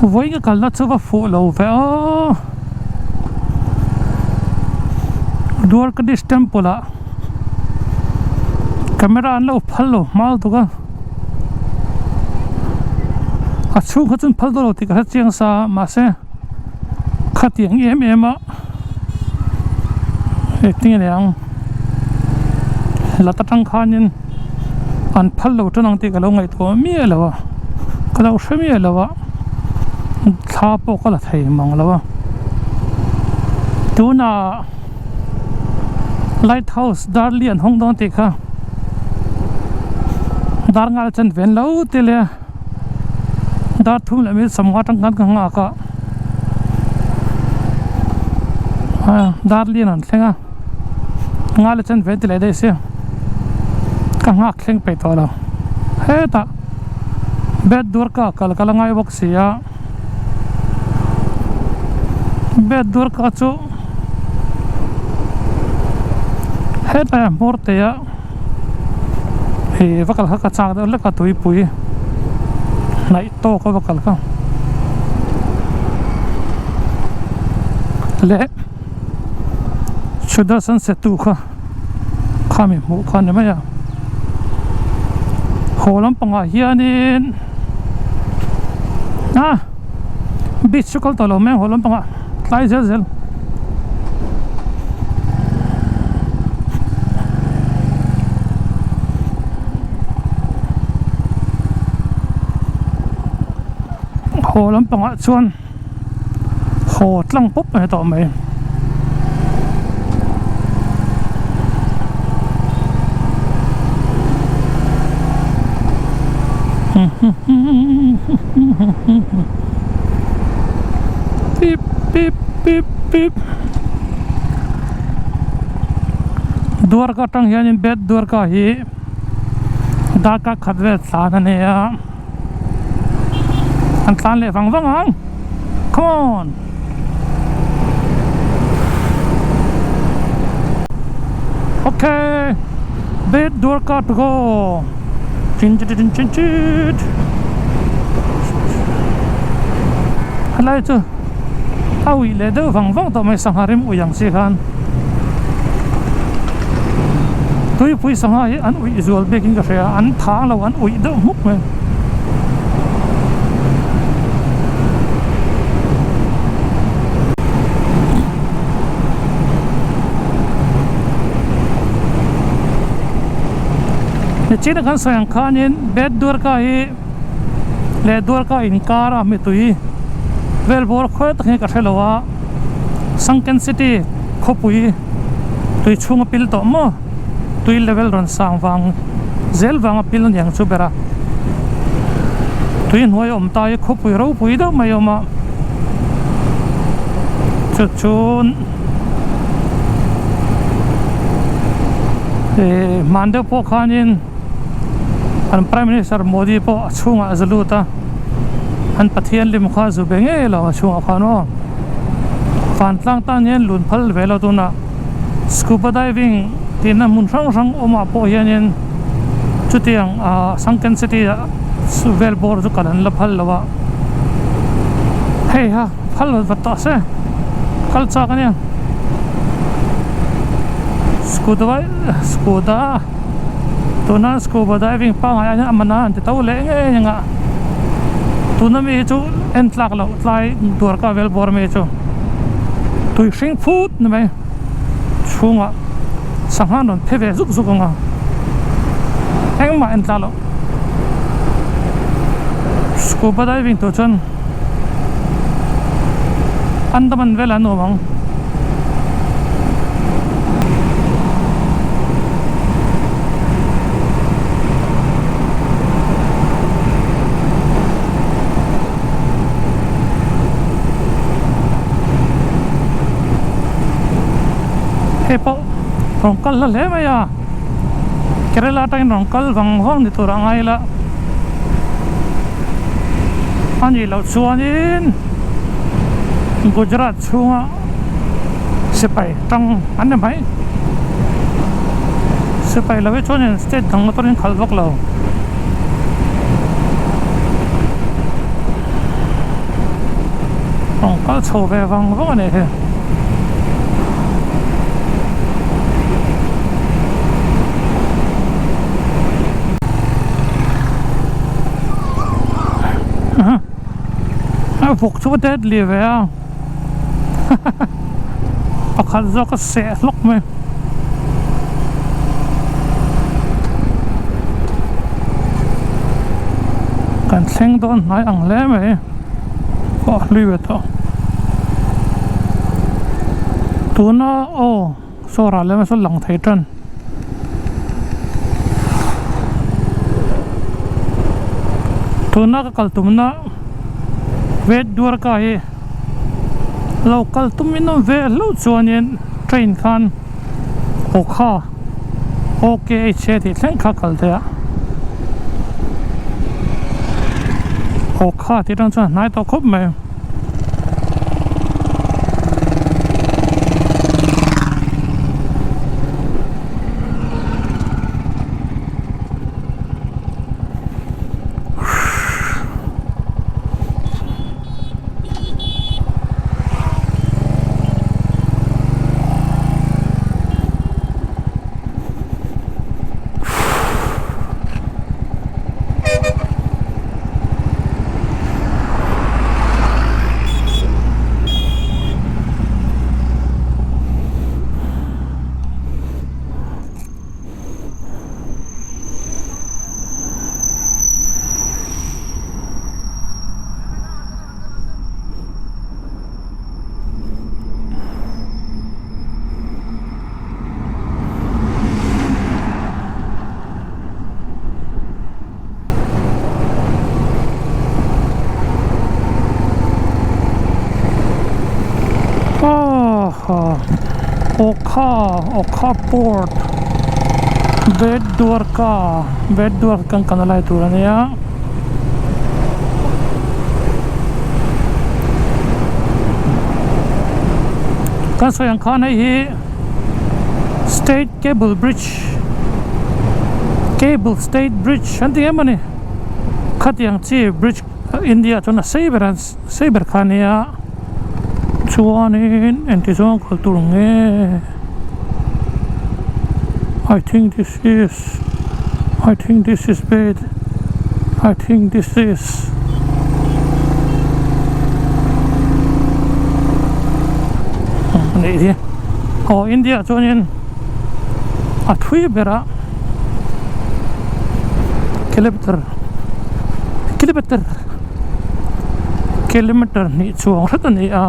Vawiin ka kalna chu va fuh lo ve aw Dwarkadish temple ah camera an lo phal lo hma lutuk a a chhung kha chuan phal dawn lo tih ka hre chiang sa a mahse khatiang em em a engtin nge niang lat atang khanin an phal lo tan ang tih ka lo ngaihtuah miah lo a ka lo hre miah lo a thla pawh ka la thei mang lo a tunah light house dar lian hawng dawn tih kha dar ngal chen ven lo te leh dar thum leh mi sawmnga atang khan ka nghak a dar lian an thleng a ngal chen ven ti leh daih sia ka nghak thleng peih tawh lo hetah bed dur ka kal ka la ngai bawk si a bed dur ka chu hetlai ah hmawr te ah ih va kal kha ka chak deuh hlek a tuipui hnaih tawk a va kal kha leh Sudarshan Setu kha khami hmuh kha a ni mai a haw lampangah hianin ah beach chu kal tawh lo mai ang haw lampangah tlai zel zel. Haw lampangah chuan haw tlang pawp a ni tawh mai. Pip pip pip pip Dwarka atang hianin Bet Dwarka hi darkar khat vel tlan a ni a an tlan leh vang vang ang come on okay Bet Dwarka to go chin chin chin chin chit helai chu a uih leh deuh vang vang tawh mai sangha rim uih ang chi khan tuipui sangha hi an uih zual bikin ka hria an thang lo an uih deuh hmuk mai. Nichina kan sawi ang khanin Bet Dwarka hi leh Dwarka inkar a mitui vel bawr khawi tak hi ka hre lo a Sunken City khawpui tui chhung a pil tawh maw tui level rawn sang vang zel vang a pil aniang chu ber a tui hnuai awm ta hi khawpui ropui deuh mai a awm a chu chun Ihh hman deuh pawh khanin an prime minister Modi pawh a chhungah a za lut a an pathian lim kha a zu be ngei lo a chhungah khan aw vantlang tan hian lun phal ve lo tunah scuba diving tihna hmun hrang hrang awmah pawh hianin chutiang ah Sunken city ah vel bawr chu kal an la phal lo a hei ha phal vat tawh se kal chak ania scuba scuba tuna scuba diving pangngai ah hian a man a an ti to leh ngei ang a tuna mi hi chu en tlak loh tlai Dwarka vel bawr ami hi chu tui hring phut ni mai chhungah sangha an rawn phe ve zuk zuk ang a engmah en tlak loh scuba diving tur chuan Andaman velah an awm ang. Hei pawh rawn kal hla hle mai a Kerala atangin rawn kal vang vang ni tur a ngai la a nih loh chuanin Gujarat chhunga sipai tang an ni mai sipai lo hi chuanin state dang atangin khalh vak lo. Kal chho ve vang vang a nih hi. A vawk chu a deadly ve a pakhat zawk a seh hlawk mai. Kan thleng dawn hnai ang hle mai aw hlui ve tawh tuna aw saw ral lema saw lang thei tan tuna ka kal tumna vet Dwarka hi lo kal tum in awm ve hlauh chuanin train khan Okha OKHA tih thleng kha kal theih a Okha tih atang chuan a hnai tawh khawp mai. Okha Okha port Bet Dwarka Bet Dwarka kan kalna lai tur a nia. Kan sawi ang khan hei hi state cable bridge cable state bridge an ti em a ni khatiang chi bridge India ah chuan a sei ber a sei ber kha a nia chuanin engti zawng kal tur nge I think this is I think this is bed I think this is anih hi aw India ah chuanin a thui ber a kilometer kilometer kilometer hnih chuang hret a ni a.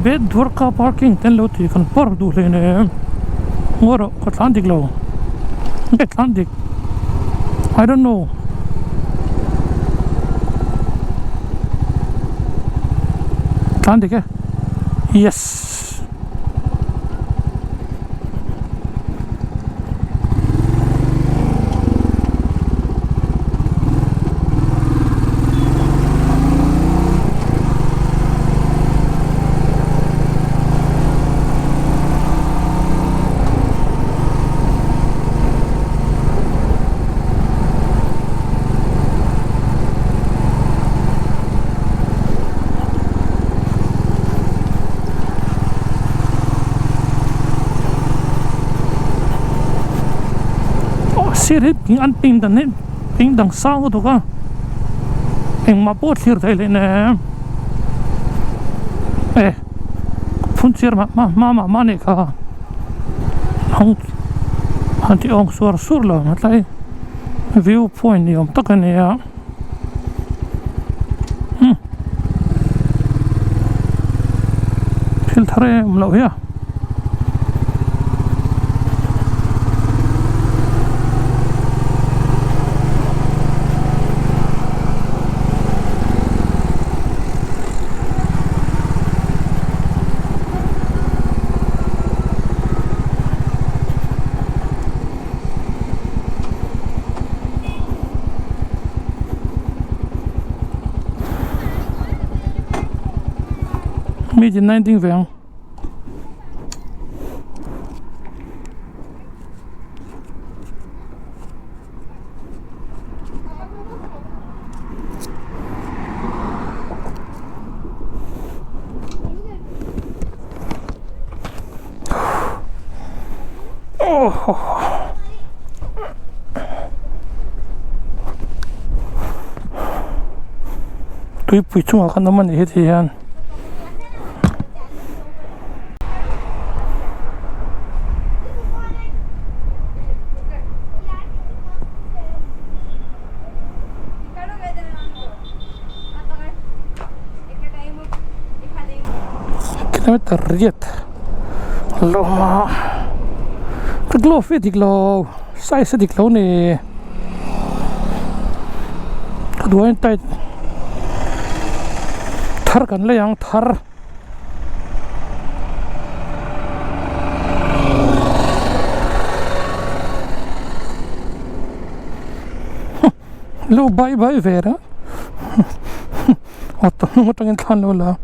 Bet Dwarka parking te an lo tih kan park duh hle nem ngawi rawh ka thlan dik lo nge thlan dik I don't know thlan dik e yes. Sir hi ping an ping dan hi ping dang sang lutuk a engmah pawh a thlir theih leh nem e phun chiar mah mah mah mah mah a nih kha hang han tih awng suar suar lo ang tlai view point ni awm tak a ni a. Thil thar em awm loh hi a. Mi tin a ding ve ang. Tuipui chungah khan awm a nih hi ti hian. Kilometer riat lawma ka glove hi a dik lo size a dik lo ni ka duh aiin tight thar kan lei ang thar. Lo bai bai ve reng auto hnung atangin thla an lo la a.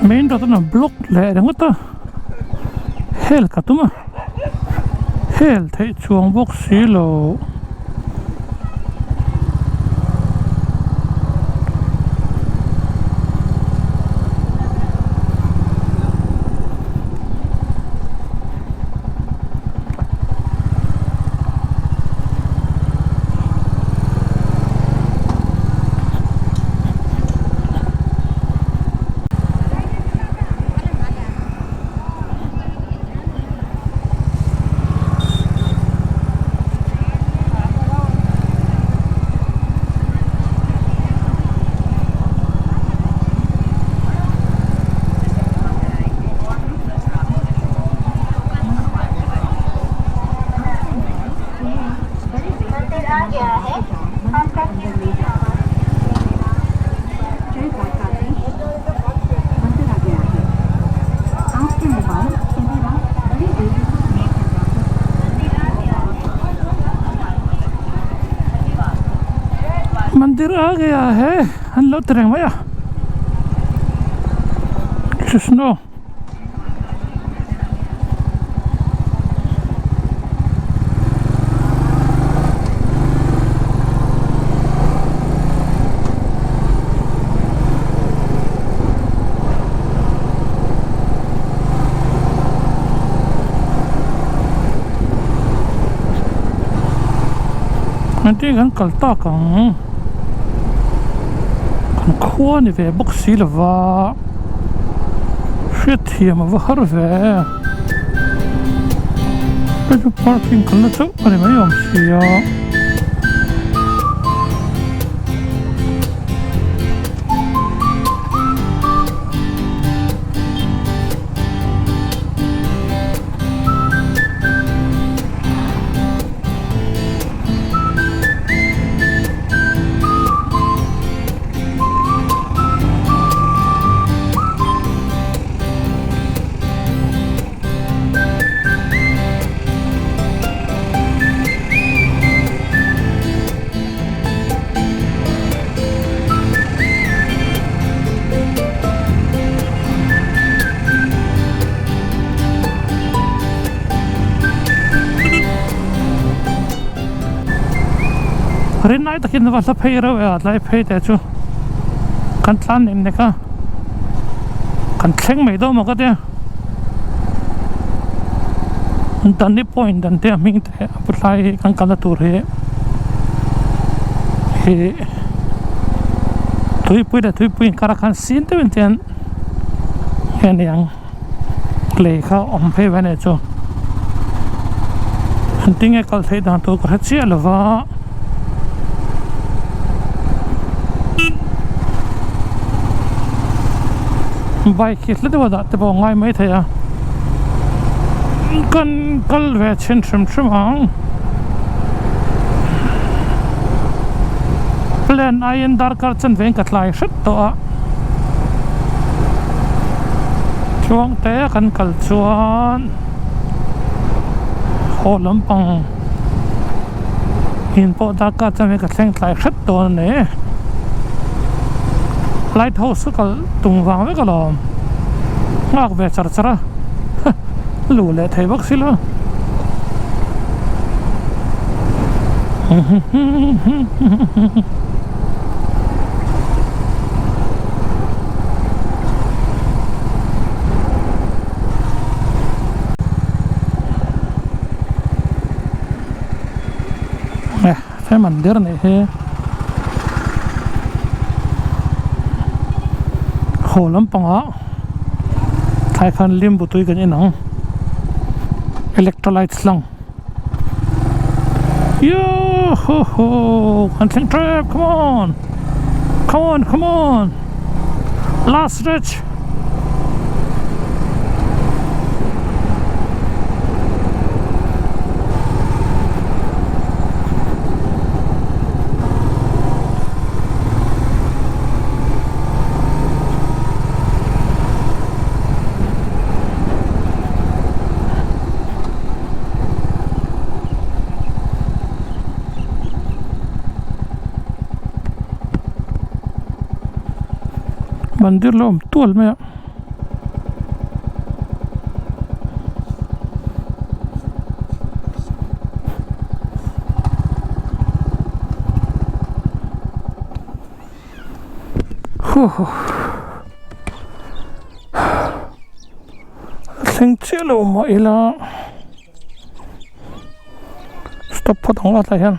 Main road a block leh ringawt a hel ka tum a hel theih chuang bawk si lo. Mandir a gaya hai an lo ti reng mai a Krishna. Engtin kan kal tak ang. Khua ni ve bawk si lova hriatthiam a va har ve. Hei chu parking kalna chauh a ni mai awm sia. Rinai takin va hla phei reuh e a tlai phei te chu kan tlan nen nek a kan thleng mai dawn maw ka tia Danny point dan te a hming te a pu thlai hi kan kalna tur hi hi tuipui leh tuipui inkar ah khan sin deuhin te hian nge niang. Lei kha awm phei ve nih chu engtin nge kal theih dan tur ka hre chiah lo va bike hi hla deuh a dah te pawh a ngai maithei a kan kal ve chhin hrim hrim ang plan aiin darkar chanve in ka tlai hret tawh a. Chuang te kan kal chuan haw lampang in pawh darkar chuan hei ka thleng tlai hret dawn a ni light house ka kal tum vang vek alawm nghak ve char char a luh leh thei bawk si lo. He mandir nih hi haw lampangah thlai khan limbu tui kan en ang electrolytes lang. Yo ho ho kan thleng tep come on come on come on last stretch Mandir la awm tual mai a. Thleng chiah lo mah ila stop phawt ang tlai hian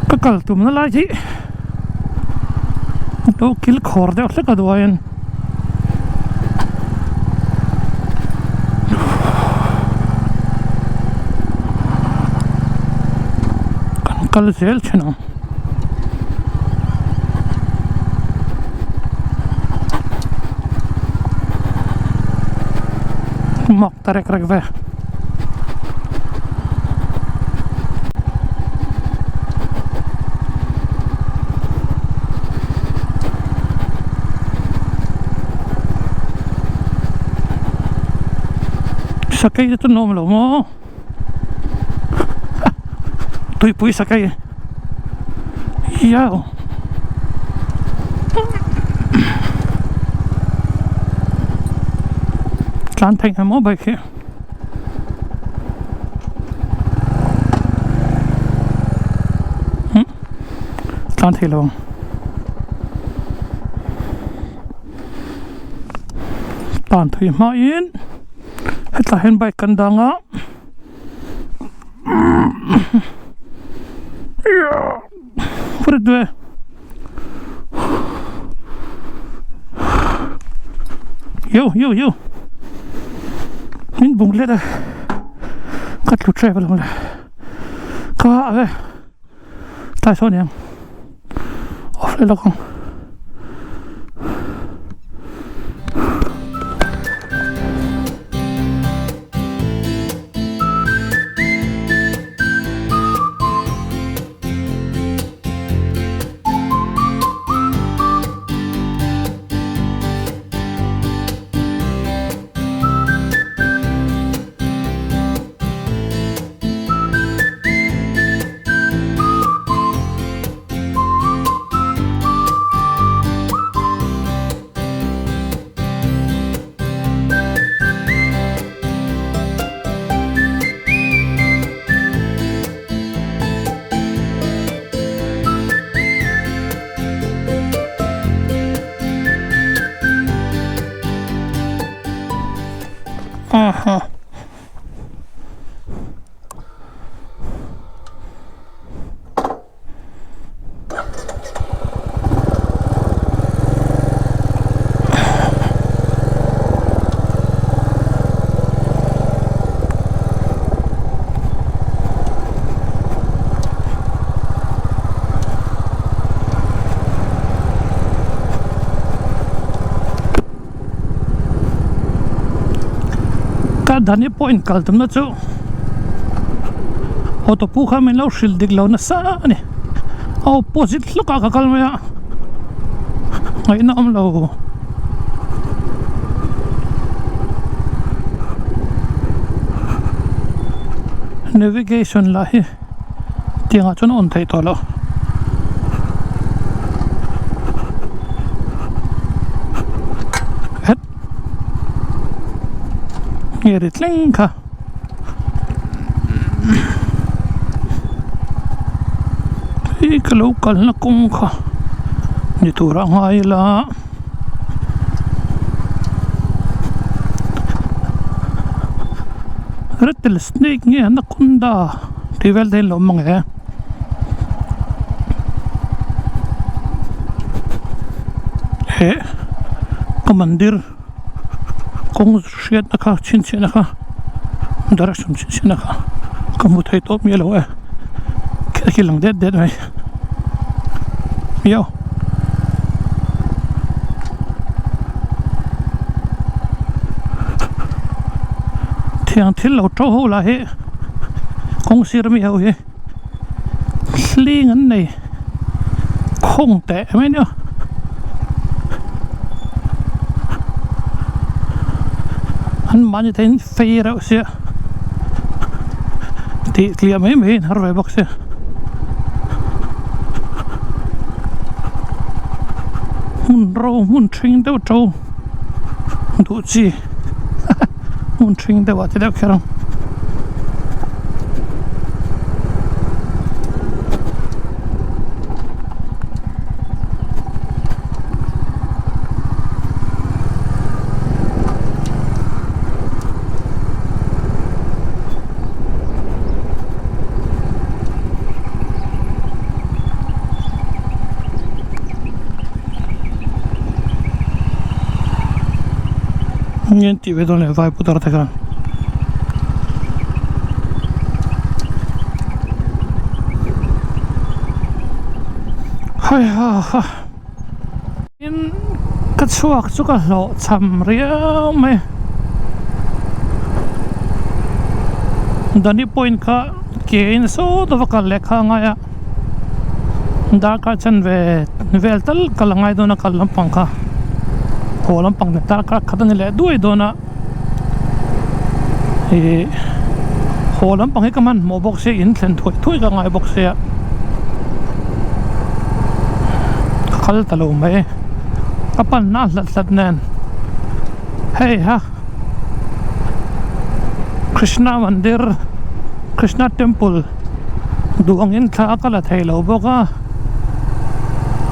ka kal tumna lai hi to kil khawr deuh hlek a duaiin kan kal zel thin ang. Mak ta rek rek ve. Sakei te chu an awm lo maw? Tuipui sakei hiau. Tlan theih hna maw bike hi. Tlan thei lo ang. Tlan thui hmain hetlai hian bike kan dang a yo yo yo min bung let a ka tlu tep alawm le ka a ve tlai sawn eng off leh lawk ang. Aha. Ka Dani pawh inkal tumna chu auto pu kha min lo hrilh dik lo nasa a ni a opposite hlawk ah ka kal mai a ngaihna awm lo. Navigation lah hi tiangah chuan a awm theih tawh loh. Het nge ri thleng kha hei ka lo kalna kawng kha ni tur a ngai ila. Rattle snake nge anaconda tih vel te hi an lo awm ang e. He ka mandir kawng hriatna kha chhinchhiahna kha direction chhinchhiahna kha ka hmu thei tawp miah lo e khi lang det det mai miau. Thiang thil lo to ho lah hi kawng sir mi ho hi hling an nei khawng teh mai nia an mahni te in fei reuh sia tih tliah mai mai in har ve bawk sia. Hmun ro hmun ṭhing deuh ṭo duh chi hmun ṭhing deuh ah ti deuh kher ang. Ngen tih ve dawn leh vai putar te khan hai ha ha tin ka chhuak chu ka hlawh cham riau mai Dani point kha ke in sawt a va kal leh kha a ngai a. Darkar chanve vel tal kal a ngai dawn a kal lampang kha haw lampang nen darkar khat a ni leh duai dawn a ih haw lampang hi ka hmanhmawh bawk sia in thlen thuai thuai ka ngai bawk sia ka kal ta lo mai ka pan na hlat hlat nen hei ha Krishna mandir Krishna temple duh angin thla ka la thei lo bawk a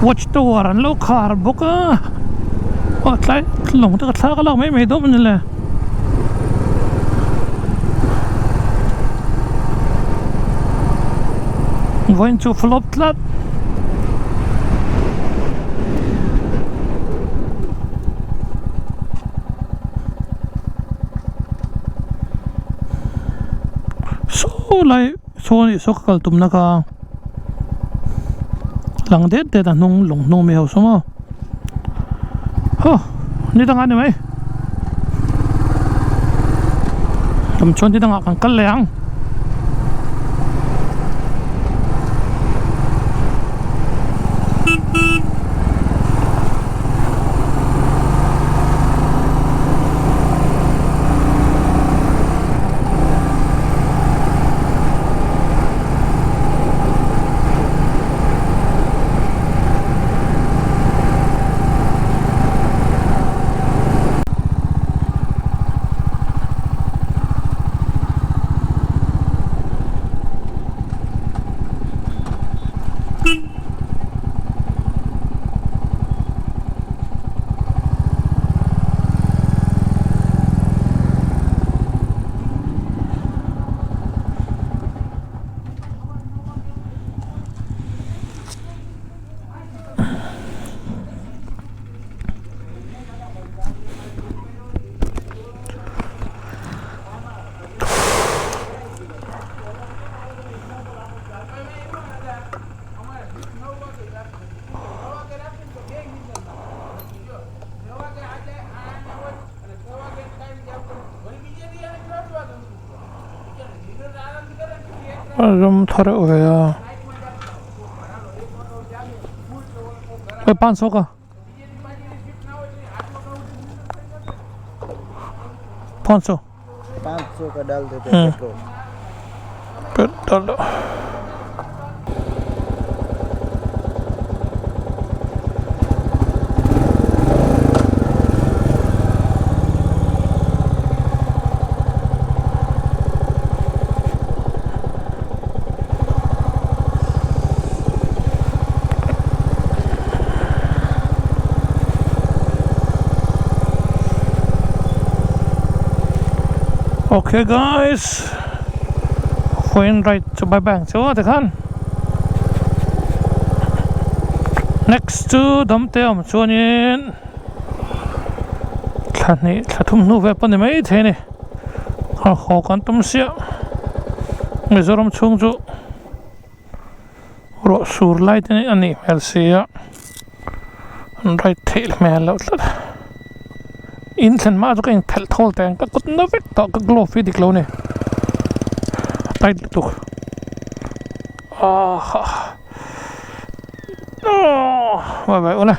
watch tower an lo khar bawk a. Aw tlai lawng te ka thlak a lak mai mai dawn a ni le. Vawiin chu flop tlat. Saw lai saw a nih saw ka kal tumna kha lang det det a hnung lawng hnung mi ho saw maw haw ni dangah a ni mai tum chuan ni dangah kan kal leh ang. A ram thar reuh ve a hei pan sawk a pan saw petrol Okay guys, Queen right chu bye bye ang chu a tikhan. Next chu damte awm chuanin thla hnih thla thum hnu vel pawh ni mai thei a ni. A haw kan tum siah Mizoram chhung chu ruah sur lai te a nih hmel si a an ride theih hmel loh tlat a in thlen hma chu ka inphelh thawl teh ang ka kut na vek tawh ka glove hi dik lo a ni tight lutuk ah ha bye bye awle.